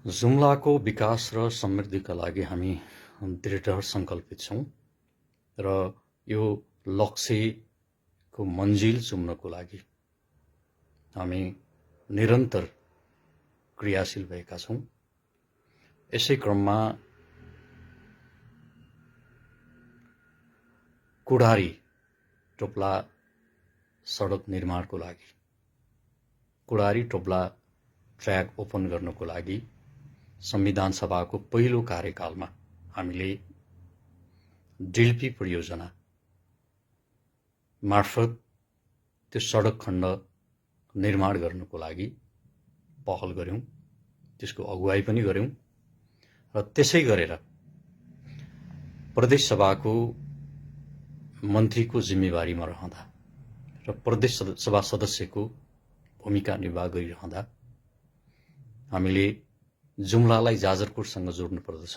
जुम्लाको विकास र समृद्धिका लागि हामी दृढ सङ्कल्पित छौँ र यो लक्ष्यको मन्जिल चुम्नको लागि हामी निरन्तर क्रियाशील भएका छौँ। यसै क्रममा कुडारी टोप्ला सडक निर्माणको लागि कुडारी टोप्ला ट्र्याक ओपन गर्नको लागि संविधान सभाको पहिलो कार्यकालमा हामीले डिल्पी परियोजना मार्फत त्यो सडक खण्ड निर्माण गर्नको लागि पहल गर्यौं, त्यसको अगुवाई पनि गर्यौं र त्यसै गरेर प्रदेश सभाको मन्त्रीको जिम्मेवारीमा रहँदा र प्रदेश सभा सदस्यको भूमिका निर्वाह गरिरहँदा हामीले जुम्लालाई जाजरकोटसँग जोड्नु पर्दछ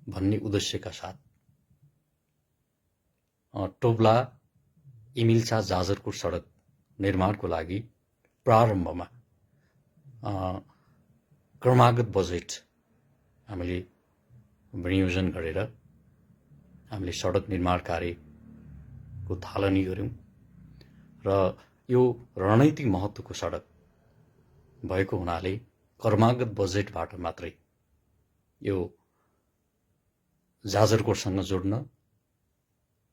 भन्ने उद्देश्यका साथ टोप्ला इमिल्चा जाजरकोट सडक निर्माणको लागि प्रारम्भमा क्रमागत बजेट हामीले विनियोजन गरेर हामीले सडक निर्माण कार्यको थालनी गर्यौं र यो रणनीतिक महत्त्वको सडक भएको हुनाले क्रमागत बजेटबाट मात्रै यो जाजरकोटसँग जोड्न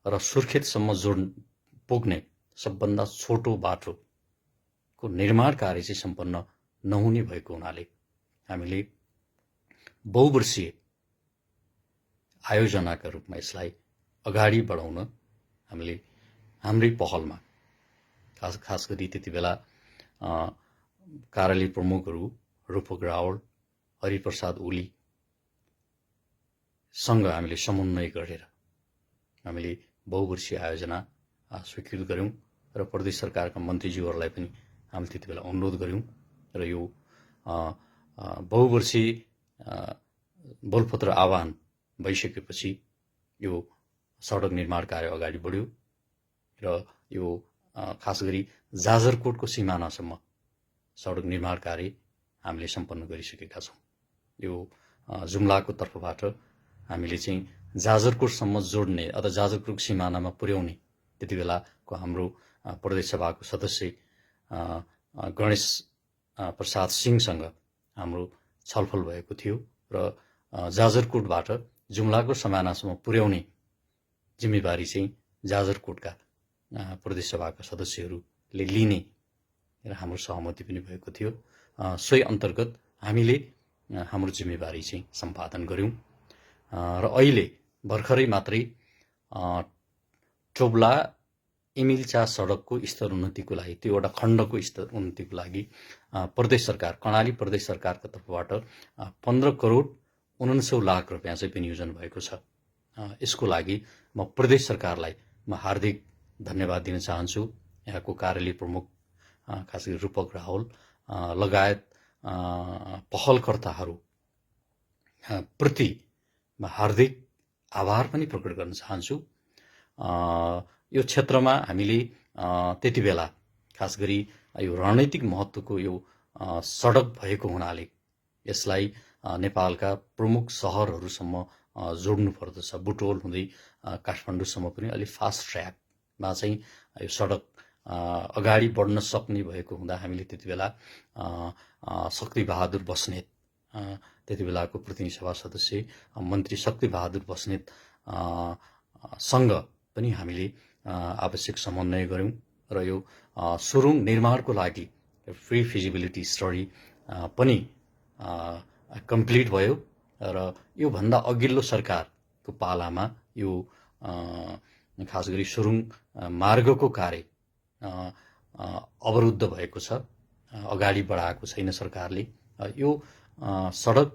र सुर्खेतसम्म पुग्ने सबभन्दा छोटो बाटोको निर्माण कार्य चाहिँ सम्पन्न नहुने भएको हुनाले हामीले बहुवर्षीय आयोजनाका रूपमा यसलाई अगाडि बढाउन हामीले हाम्रै पहलमा खास गरी त्यति बेला कार्यालय प्रमुखहरू रूपक रावल, हरिप्रसाद ओली सँग हामीले समन्वय गरेर हामीले बहुवर्षीय आयोजना स्वीकृत गर्यौं र प्रदेश सरकारका मन्त्रीज्यूहरूलाई पनि हामीले त्यति बेला अनुरोध गर्यौं र यो बहुवर्षीय बोलपत्र आह्वान भइसकेपछि यो सडक निर्माण कार्य अगाडि बढ्यो र यो खास गरी जाजरकोटको सिमानासम्म सडक निर्माण कार्य हामीले सम्पन्न गरिसकेका छौं। यो जुम्लाको तर्फबाट हामीले चाहिँ जाजरकोटसम्म जोड्ने अथवा जाजरकोट सिमानामा पुर्याउने त्यति बेलाको हाम्रो प्रदेश सभाको सदस्य गणेश प्रसाद सिंहसँग हाम्रो छलफल भएको थियो र जाजरकोटबाट जुम्लाको सिमानासम्म पुर्याउने जिम्मेवारी चाहिँ जाजरकोटका प्रदेश सभाका सदस्यहरूले लिने र हाम्रो सहमति पनि भएको थियो। सोही अन्तर्गत हामीले हाम्रो जिम्मेवारी चाहिँ सम्पादन गर्यौं र अहिले भर्खरै मात्रै टोप्ला इमिल्चा सडकको स्तर उन्नतिको लागि त्यो एउटा खण्डको स्तर उन्नतिको लागि प्रदेश सरकार कर्णाली प्रदेश सरकारको तर्फबाट 15 करोड 99 लाख रुपियाँ चाहिँ विनियोजन भएको छ। यसको लागि म प्रदेश सरकारलाई म हार्दिक धन्यवाद दिन चाहन्छु। यहाँको कार्यालय प्रमुख खास गरी रूपक रावल लगायत पहलकर्ताहरू प्रति म हार्दिक आभार पनि प्रकट गर्न चाहन्छु। यो क्षेत्रमा हामीले त्यति बेला खास गरी यो रणनीतिक महत्त्वको यो सडक भएको हुनाले यसलाई नेपालका प्रमुख सहरहरूसम्म जोड्नु पर्दछ। बुटोल हुँदै काठमाडौँसम्म पनि अलि फास्ट ट्र्याकमा चाहिँ यो सडक अगाडि बढ्न सक्ने भएको हुँदा हामीले त्यति बेला शक्ति बहादुर बस्नेत त्यति बेलाको प्रतिनिधि सभा सदस्य मन्त्री शक्ति बहादुर बस्नेत सँग पनि हामीले आवश्यक समन्वय गर्यौं र यो सुरुङ निर्माणको लागि प्री फिजिबिलिटी स्टडी पनि कम्प्लिट भयो र यो भन्दा अघिल्लो सरकारको पालामा यो खास गरी सुरुङ मार्गको कार्य अवरुद्ध भएको छ, अगाडि बढाएको छैन सरकारले। यो सडक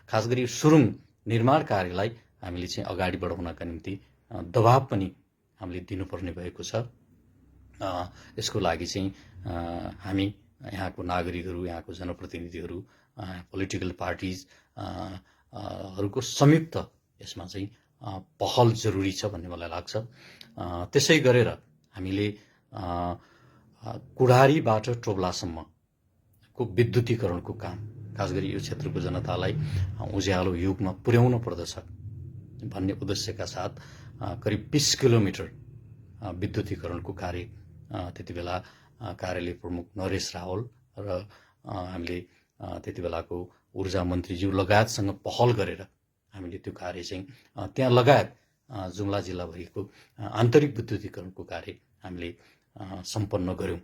खास गरी सुरुङ निर्माण कार्यलाई हामीले चाहिँ अगाडि बढाउनका निम्ति दबाब पनि हामीले दिनुपर्ने भएको छ। यसको लागि चाहिँ हामी यहाँको नागरिकहरू, यहाँको जनप्रतिनिधिहरू, पोलिटिकल पार्टिज हरूको संयुक्त यसमा चाहिँ पहल जरुरी छ भन्ने मलाई लाग्छ। त्यसै गरेर हामीले कुडारीबाट टोप्लासम्मको विद्युतीकरणको काम खास गरी यो क्षेत्रको जनतालाई उज्यालो युगमा पुर्याउनु पर्दछ भन्ने उद्देश्यका साथ करिब 20 किलोमिटर विद्युतीकरणको कार्य त्यति बेला कार्यालय प्रमुख नरेश रावल र हामीले त्यति बेलाको ऊर्जा मन्त्रीज्यू लगायतसँग पहल गरेर हामीले त्यो कार्य चाहिँ त्यहाँ लगायत जुम्ला जिल्लाभरिको आन्तरिक विद्युतीकरणको कार्य हामीले सम्पन्न गर्यौं।